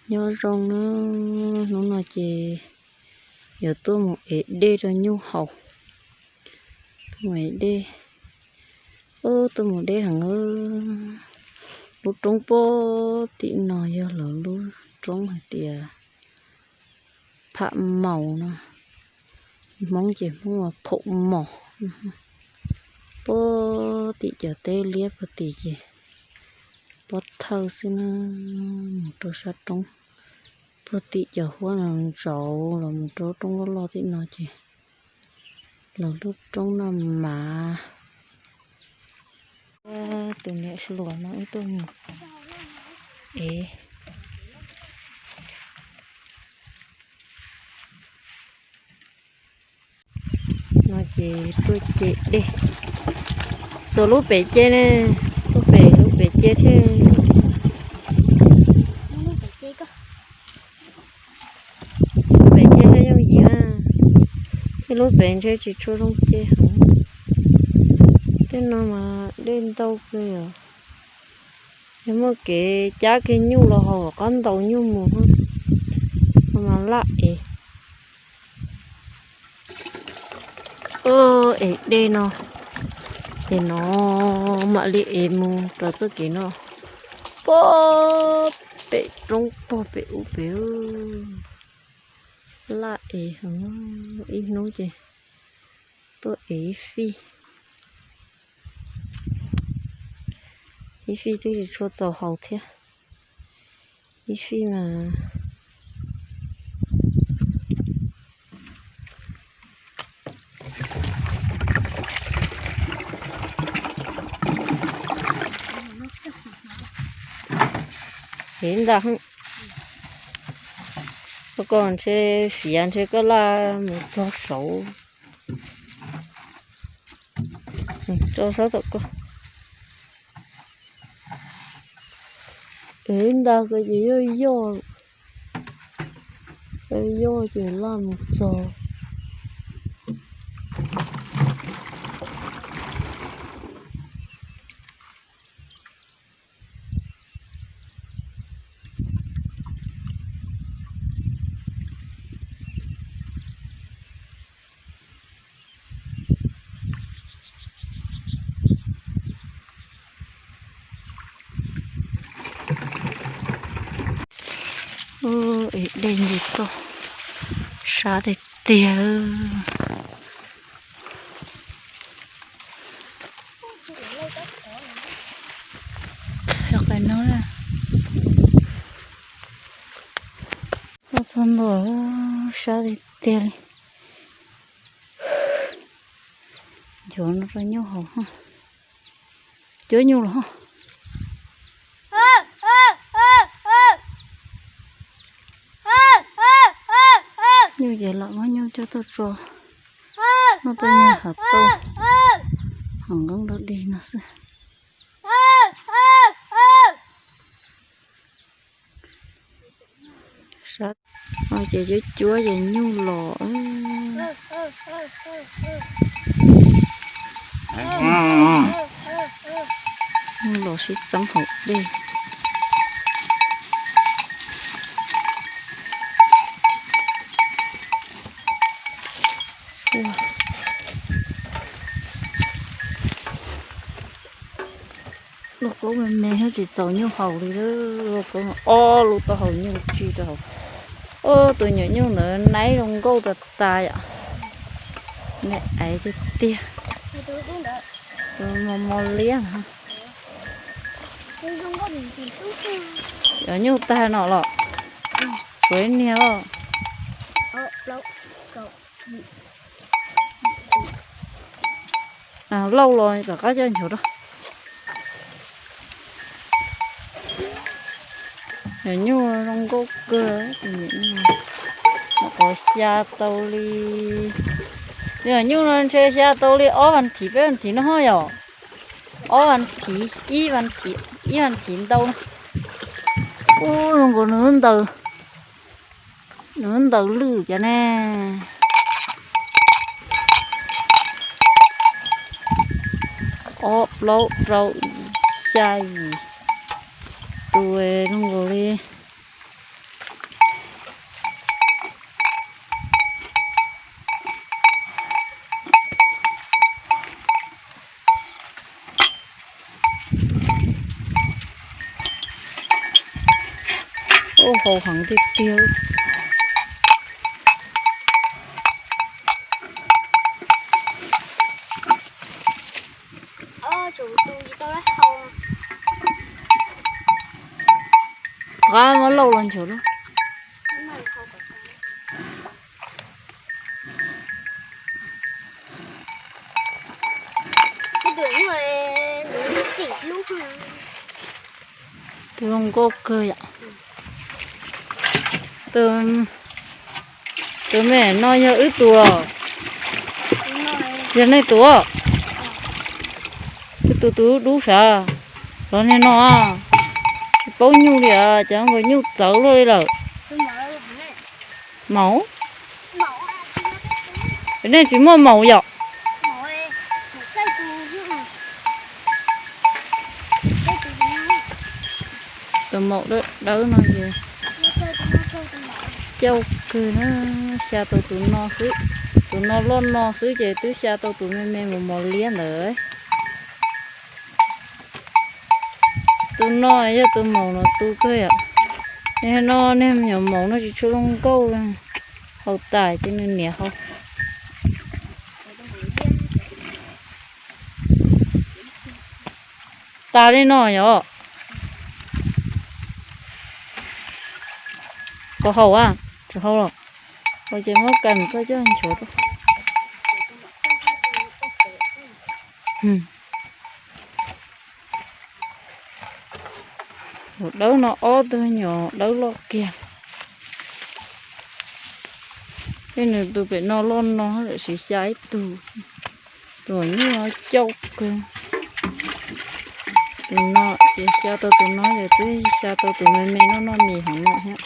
Nyob zoo na, hnub no ces yuav tuaj mus ev dej rau nyuj haus. Tuaj mus ev dej, tuaj mus dej heev. Lub roob puag tim no yog lawv lub roob hais tias Pham Maus no, Hmoob ces Hmoob ua Phaum Mos. Puag tim cov teb liab puag tim ces pob thawj xwb na, mus rau sab roob. Puag tim cov huab no ntsaud los mus rau roob loj loj tim no ces lawv lub roob Naj Mav. Tus niam hluas no wb tuaj mus ev. No ces tuaj ce dej, xuas lub pem ce ne, lub pem, lub pem ce thiab. Lub pem ce thiaj yooj yim na, ib lub pem ntshe tsis tshua zoo ce heev. Tej no mas dej ntau kawg yom. Yog muaj kev cab kiag nyuj los haus qab ntaus nyuj mus, no mas laj ev. Ev dej no, ces no mam li ev mus rau txoj kev no, puag pem roob puag pem ub pem. Laj ev heev, ib hnub ces tuaj ev ib fij, ib fij twb tsis tshua txaus haus thiab. Ib fij mas ev ntau. Koj ntshe fiav ntshe koj laj mus txog saud. Tso sab tom koj. Ev ntau kawg ces yog yoj, yoj ces laj mus txog. Ev dej ncig toj, sab tiag tiag. Yog qhov no, tuaj txog ntua sab tiag tiag li. Nchuav no rau nyuj haus. Cuab nyuj los. Nyuj ces lam muab nyuj coj tuaj tso. Muaj tej nyuj hav tauj, hav nqeeb dog dig no xwb. Sab no ces cuab cuab ces nyuj los. Nyuj los sib txeeb hauv dej. Lauj kaub me me thiab tsis txaus nyuj haus li, lauj kaub ob lub taub hau nyuj tsig rau hauv. Tus nyuam nyuj ntawd naib zoo nkauj tas tas yom. Me aiv tiag tiag. Tus mos mos liab. Cov nyuj tag no los? Tshuav ib niag los. Lauj los tom qab coj nchuav rau. Nyuj zoo nkauj kawg, qhov xya tau li. Nyuj no ntshe xya tau li ob vas thiv peb vas thiv no ho yom. Ob vas thiv, ib vas thiv, ib vas thiv ntau no. Ub, zoo nkaus nws lub ntaws, nws lub ntaws lwj cov ne. Ob plaub rau xya yim tus zoo nkaus li. Hau heev tiag tiag. Qab muab lauj los nchuav lauj. Tus zoo nkauj kawg yom. Tus me no yog wb tus los? Yog nej tus? Wb tus tus dub sav los niag no. Tsis paub nyuj li, cov nkaus nyuj txawv luaj li lawm. Maum. Nej tsis muaj maum yom? Tus maum dawb no ces cauj kawg na, xya tau tus no xwb. Tus no loj no xwb ces twb xya tau tus me me mos mos liab ntawd. Tus no yog tus maum no tu kawg yom. Niag no niag me nyuam maum no tsis tshua zoo nkauj li, haus tas ces nws niam haus. Tas li no yom. Puas haus a? Tsis haus los? Haus ces muab kas koj coj nchuav rau. Tus dawb no ob tug nyuam dawb loj kiag. Tej nws tus pem no loj no lawm siv xya ib tug. Tus nyuj no cauj kawg. Tus no ces xya tau tus no ces twb xya tau tus me me noj noj mis hauv no thiab.